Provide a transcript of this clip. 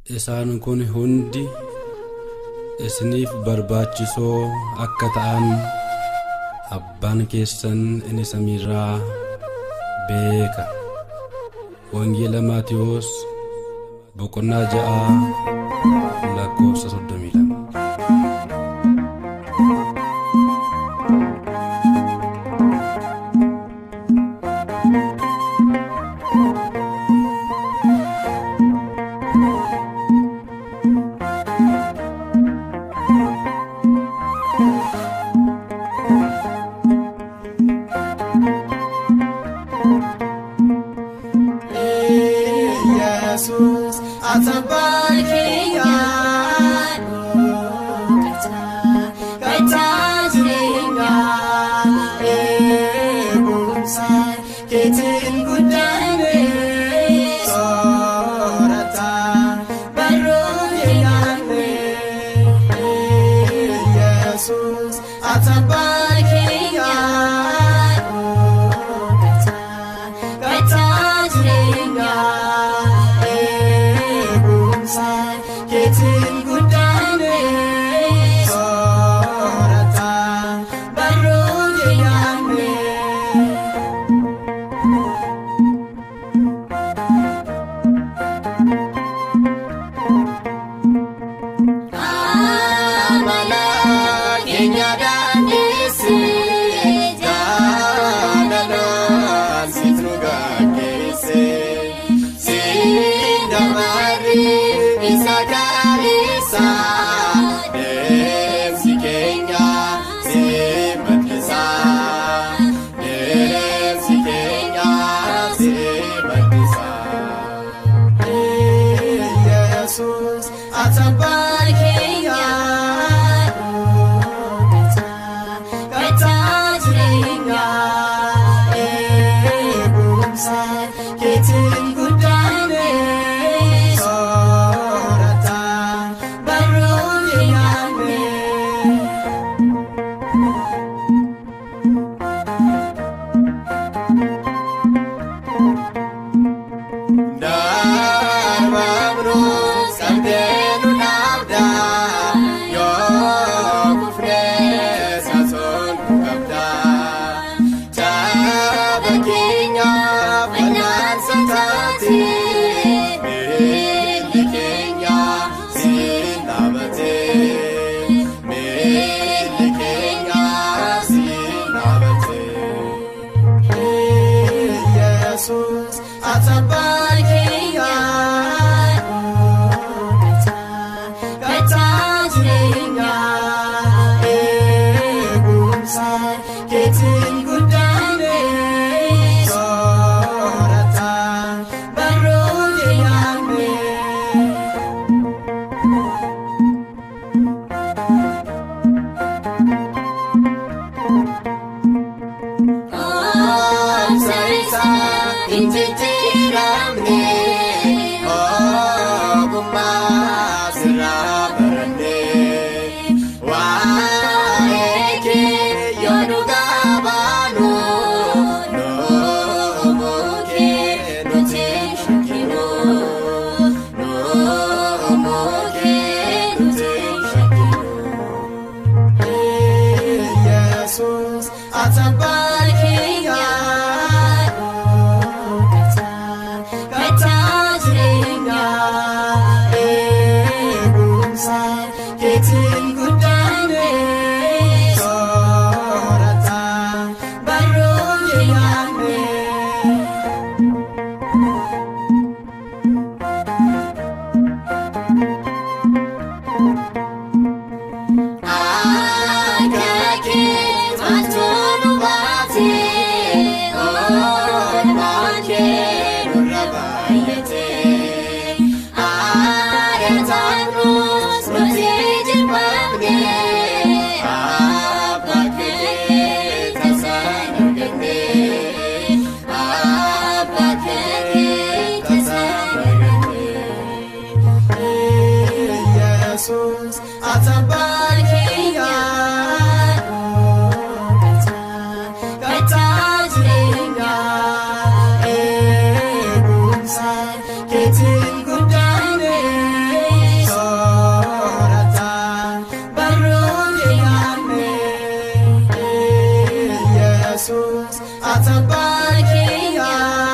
Isaan kun hundi isiniif barbaachisoo akka ta'an abbaan keessan inni samiirraa beeka. Wangeela Maatiyoos boqonnaa 6 lakkoofsa 32. Yesus abbaa keenya kattaa jireenyaa eegumsa keetiin guddanne soorata barruu keenyanne. Yesus abbaa keenya kattaa jireenyaa keetiin guddanne soorata barruu keenyanne. Amala keenya daandeesse jaalalaan situ nu gaggeesse siin damarri isa kaaleessa deemsi keenya si maddisa deemsi keenya si maddisa. Yesus abbaa keenya kattaa jireenyaa eegumsa keetiin guddanne soorata barruu keenyanne. Darbaabnus qabdee nu dhaabda yoo kufnee sasoon nu qabda. Caba keenya wal'aansa taate miilli keenya siin dhaabate miilli keenya siin dhaabate. Yesus abbaa keenya kattaa jireenyaa eegumsa keetiin guddanne soorata barruu keenyanne. Obsa isaa hin jijjiiramne ogummaa sirraa baranne waa'ee kee yoo dhugaa baanu lubbuu kee nuti hin shakkinu lubbuu kee nuti hin shakkinu. Yesus abbaa keenya kattaa jireenyaa eegumsa keetiin guddanne soorata barruu keenyanne. Akka kee maaltu nu baate oolmaan kee nurra baay'ate areetaanus nuti jilbamne abbaa kee tasaan arganne abbaa kee tasaan arganne. Yesus abbaa keenya kattaa jireenyaa eegumsa keetiin guddanne. Yesuus ati abbaa keenya.